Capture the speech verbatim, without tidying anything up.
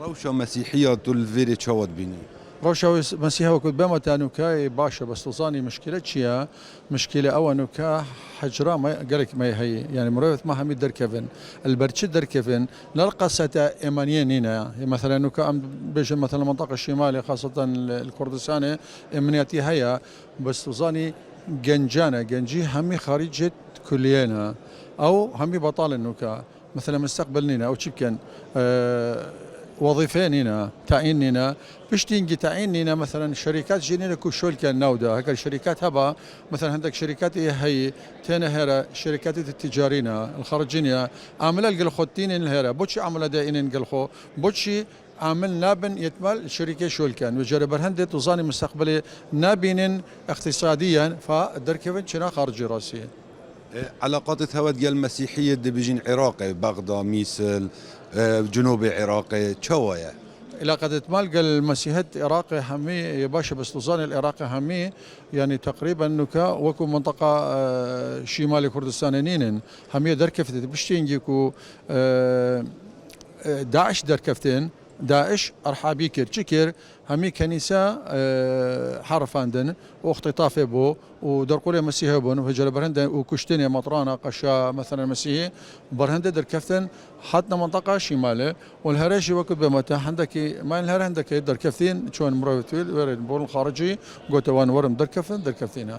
Rewşa Mesîhiya tu li vêrê çawa dibînî? Rewşa Mesîha wekû bema te nûka ê baş e, bes tu zanî mişkile çi ye? Mişkile ew e nûka hecra me gelek me heyî. Yani mirovêt me hemî derkevin. Li ber çi derkevin? Ne li qasete emaniyê nîne. Mesela nûka em bêjin mesela mentaqa şimalê, xaseten li Kurdistanê emaniyetî heye. Bes tu zanî gencan e. Gencî hemî xarîcê kuliyê ne. Ew hemî betal in nûka. Mesela mustaqbel nîne, ew çi bikin? Ee, wezîfe nîne, tayîn nîne. Piştî hingî tayîn nîne, mesela şerîkat jî nîne ku şol ke nav de. Heger şerîkat heba, mesela hindek şerîkatê heyî, têne here, şerîkatê de ticarî ne, li xaricî ne. Amile li gel xwe tînin li here. Boçî amile de înin gel xwe? Boçî amil nabin yetmal şerîkê şol ken? Ve cere berhende tu zanî mustaqbelê nabînin iqtîsadiyen fa derkevin çina xaricî rastî. E, Eleqatê te wet gel Mesîhiyê dibêjin Iraqê, Bexda, Mîsil, e, Cinûbê Iraqê, çawa ye? Eleqatê mal gel Mesîhet Iraqê hemî, e, baş e, bes tu zanî Iraqê hemî, yani teqrîben nûka wekû mintaqa, e, şimalê Kurdistanê nînin. Hemî derkeftin, piştî hingî ku, e, e, DAIŞ derkeftin, DAIŞ erhabî kir. Çi kir? Hemî kenîse, e, herifandin û ixtîtafê bû û derqûlê Mesîhê bûn û hicre berhende û kuştinê metrana qeşa, meselen Mesîhî berhende derkeftin hatine mintaqa şimalê û li here jî wekû bemete hendekî, me li here hendekî derkeftîn çon mirovê wêrên bûn xaricî gote wan werin derkeftin, derkeftîne.